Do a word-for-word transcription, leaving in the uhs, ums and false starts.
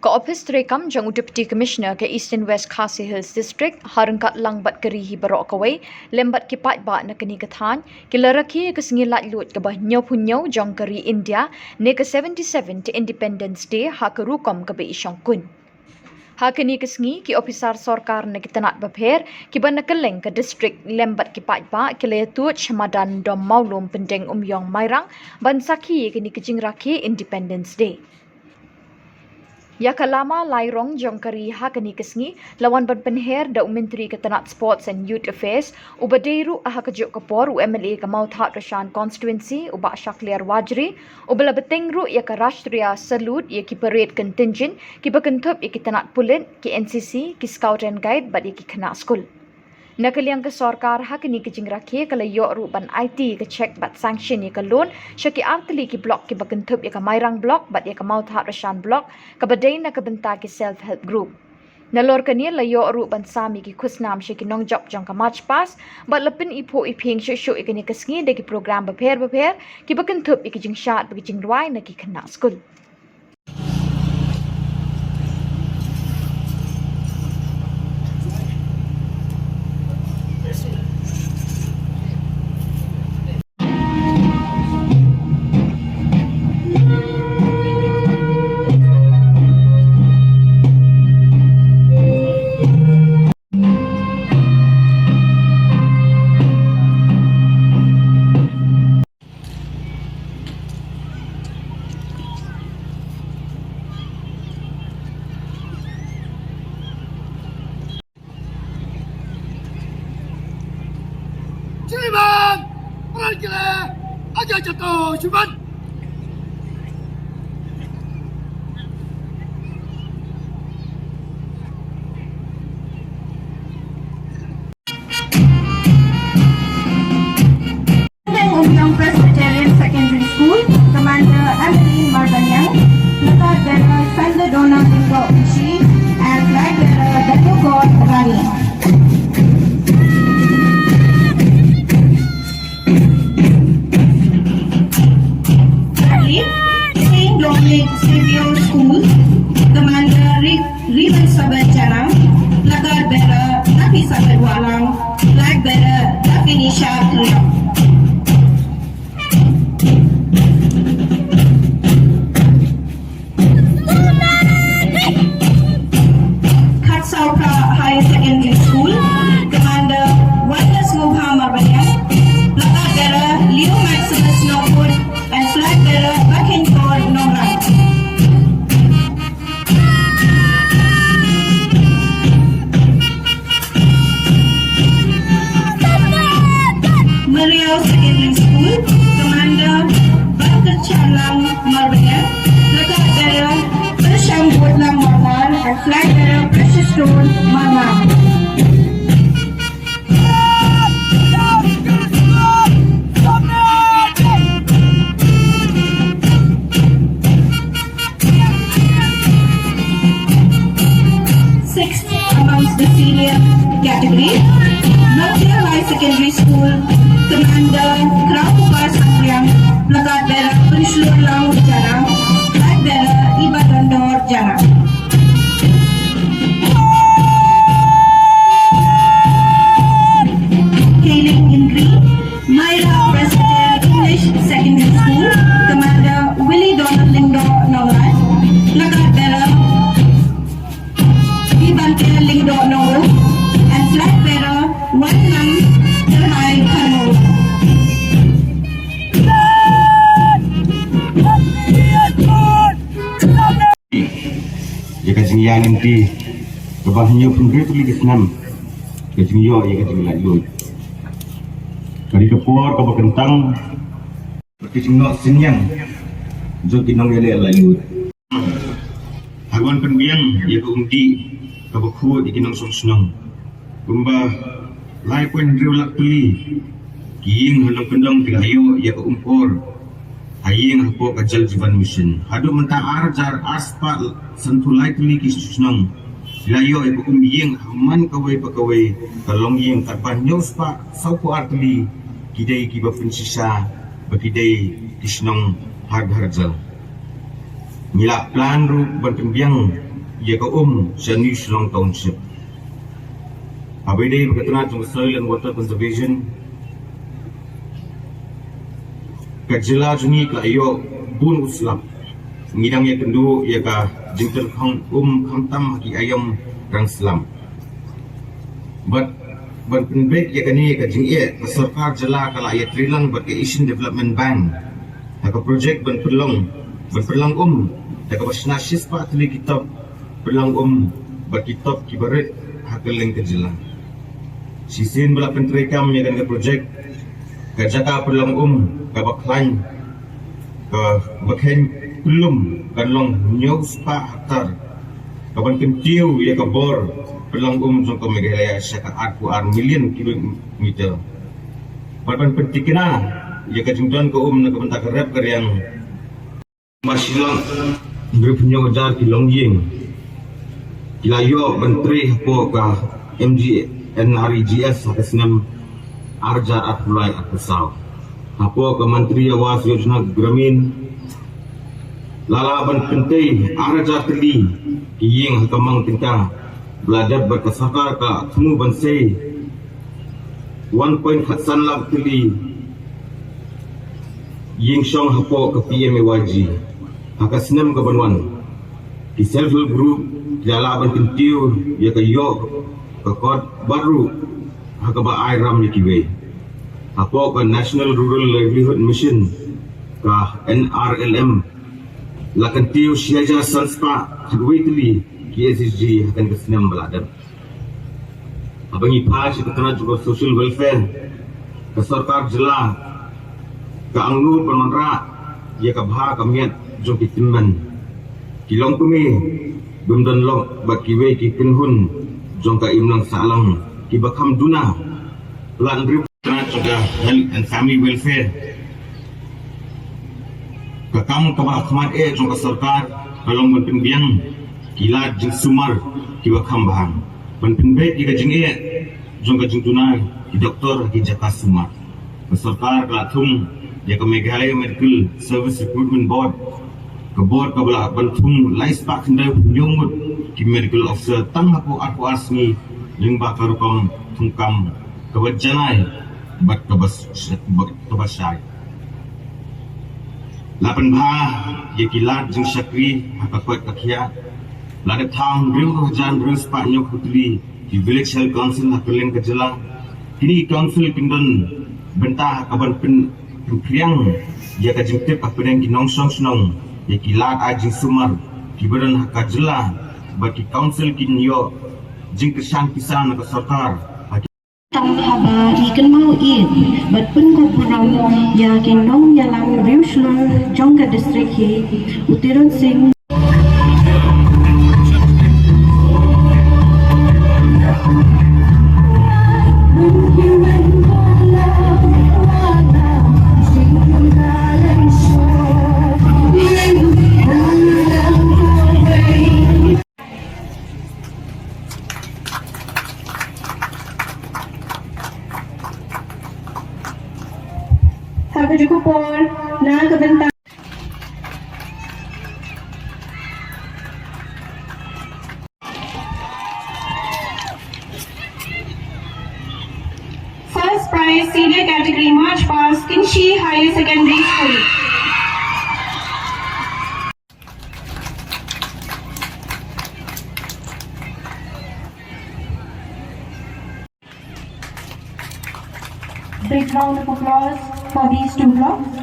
Ka Ophis Treikam jong u Deputy Commissioner ka Eastern West Khasi Hills District, ha ryngkat lang bad ka ri hi baroh kawei, lem bad ki paidbah na kane ka thaiñ, ki la rakhe ïa ka sngi laitluid kaba hynñiewphew hynñiew jong ka ri India, ne ka seventy-seventh Independence Day, ha ka rukom kaba i shongkun. Ha kane ka sngi, ki ophisar sorkar na ki tnat bapher, kiba na kylleng ka district lem bad ki paidbah, ki la ïatuid sha madan Dom Mawlum Pyndengumiong Mairang, ban sakhi ïa kane ka jingrakhe Independence Day. Ïa ka lama lai rong jong ka ri ha kane ka sngi, la wan ban pynher da u Myntri ka tnat Sports and Youth Affairs, uba dei ruh ha kajuh ka por u M L A ka Mawthadraishan Constituency, u Bah Shakliar Warjri, uba la bteng ruh ïa ka Rashtriya Salute ïa ki parade contingent, kiba kynthup ïa ki tnat pulit, ki N C C, ki Scout and Guide, bad ïa ki khynnah skul. Na ka liang ka sorkar ha kane ka jingrakhe ka la ïoh ruh ban aiti ka cheque bad sanction ïa ka loan sha ki artylli ki block kiba kynthup ïa ka Mairang Block bad ïa ka Mawthadraishan Block, kaba dei na ka bynta ki self help group. Nalor kane la ïoh ruh ban sam ïa ki khusnam sha ki nongjop jong ka March Past, bad la pyni phuh i phieng shuh shuh ïa kane ka sngi da ki program bapher bapher, kiba kynthup ïa ki jingshad bad ki jingrwai na ki khynnah skul. Jiman! Pran kile! Aja jato, jiman! Pyndengumiong Presbyterian Secondary School, Commander Emeline Marbaniang, Platoon Bearer Sandra Donna Lyngdoh Rishi, and Flag Bearer Daniel Kaur Rani. Saint Dominic Xavier School, Commander Rick Ribbon Sabet Janang, Platoon Bearer Nafi Sabet Walang, Flag Bearer Dafinisha Riang. Khatsaw Phra Higher Secondary School, Commander Wanda Sngewbha Marbaniang, Platoon Bearer Leo Maximus Nongkut, and Flag Bearer Bakhein Kor Nongrang. Mariau Secondary School, Commander Banter Chalang Marbaniang, Platoon Bearer Prasham Botlam Marmar, and Flag Bearer Precious Stone Marmar. Sixth amongst the senior category, Nongthyr High Secondary School, Commander Kraw Kupar Sangriang, Platoon Bearer Pynshlur Lang Jarang, Flag Bearer Iba Dondor Jarang. Keiling Ingri, Myra Presbyterian English Secondary School, Commander Willie Donald Lyngdoh Nongrang, Platoon Bearer Bibante Lyngdoh Nongrum, and Flag Bearer Wanlam Tyrhai Kharmawlong. Ïa ka jingïaid lynti kaba hynñiewphew hynriew tylli ki snem ka jingïoh ïa ka jinglaitluid. Ka dei ka por kaba kyntang bad ka jingnoh synñiang jong ki nongïaleh laitluid. Haba ngan pynbiang ïa ka umdih kaba khuid ïa ki nongshong shnong, kumba lai point hynriew lak tylli ki ïing ha Nongkyndong ki la ïoh ïa ka umkor ha ïing hapoh ka Jal Jeevan Mission. Haduh mynta ar hajar ar spah sanphew lai tylli ki shnong ki la ïoh ïa ka um ïing ha man kawei pa kawei ka longïing, katba hynñiew spah sawphew ar tylli ki dei kiba pynshisha ba ki dei ki shnong Har Ghar Jal. Ngi la plan ruh ban pynbiang ïa ka um sha New Shillong Township. Haba ïadei bad ka tnat jong ka Soil and Water Conservation, ka jylla jong ngi ka la ïoh bun u slap. Ngi dang ïakynduh ïa ka jingtyrkhong um khamtam ha ki aïom rang slap. Bad ban pynbeit ïa kane ka jingeh, ka sorkar jylla ka la ïatrei lang bad ka Asian Development Bank ha ka projek ban pynlong, ban pynlong um da kaba shna shispah tylli ki top pynlong um bad ki top kiba rit ha kylleng ka jylla. Shisien ba la pyntreikam ïa kane ka projek, ka jaka pynlong um kaba khlaiñ kaba kheiñ pyllum kan long hynñiew spah hektar, kaban kyntiew ïa ka bor pynlong um jong ka Meghalaya sha ka arphew ar million cubic meter. Bad ban pyntikna ïa ka jingdon ka um na ka bynta ka rep ka riang. Ba shilak hynriewphew hynñiew hajar ki longïing ki la ïoh ban trei hapoh ka M G N R E G S ha ka snem ar hajar arphew lai arphew saw. Hapoh ka Mantri Awas Yojana Gramin, la lah ban pyntei ar hajar tylli ki ïing ha ka mang tyngka ba la dep, bad ka sorkar ka thmu ban sei one point khatsan lak tylli ïing shong hapoh ka P M A Y G ha ka snem kaban wan. Ki self help group ki la lah ban kyntiew ïa ka ïoh ka kot bad ruh ha kaba ai ram ïa kiwei. Hapoh ka National Rural Livelihood Mission, ka N R L M, la kyntiew shi hajar san spah khatwei tylli ki S H G ha kane ka snem ba la dep. Haba ngi phai sha ka tnat jong ka social welfare, ka sorkar jylla ka angnud ban wanrah ïa ka bha ka miat jong ki tymmen, ki longkmie, bym don lok bad kiwei ki kynhun jong ka imlang sahlang kiba kham duna. Pynlong ruh tnat jong ka health and family welfare, ka kam kaba khmat eh jong ka sorkar ka long ban pynbiang ki lad jingsumar kiba kham bha, ban pynbeit ïa ka jingeh jong ka jingduna ki doktor ha ki jaka sumar. Ka sorkar ka la thung ïa ka Meghalaya Medical Service Recruitment Board, ka board kaba lah ban thung lai spah khyndai phew hynñiew ngut ki medical officer tang hapoh arphew ar sngi, lyngba ka rukom thungkam kaba janai bad kaba s-, bad kaba shai. La pynbha ïa ki lad jingshakri ha ka koit ka khiah. La dep thaw hynriew hajar hynriew spah hynñiew phew tylli ki Village Health Council ha kylleng ka jylla. Kine ki council kin don bynta ha kaban pyn-, pynphriang ïa ka jingtip hapdeng ki nongshong shnong ïa ki lad ai jingsumar kiba don ha ka jylla bad ki council kin ïoh jingkyrshan pisa na ka sorkar. Tang haba i kynmaw ïa bad pynkup burom ïa ki nongïalam riewshlur jong ka district hi, u Tirun Singh. Ha ka juh ka por, na ka bynta. First prize, senior category, march past Kynshi Higher Secondary School. Big round of applause for these two blocks.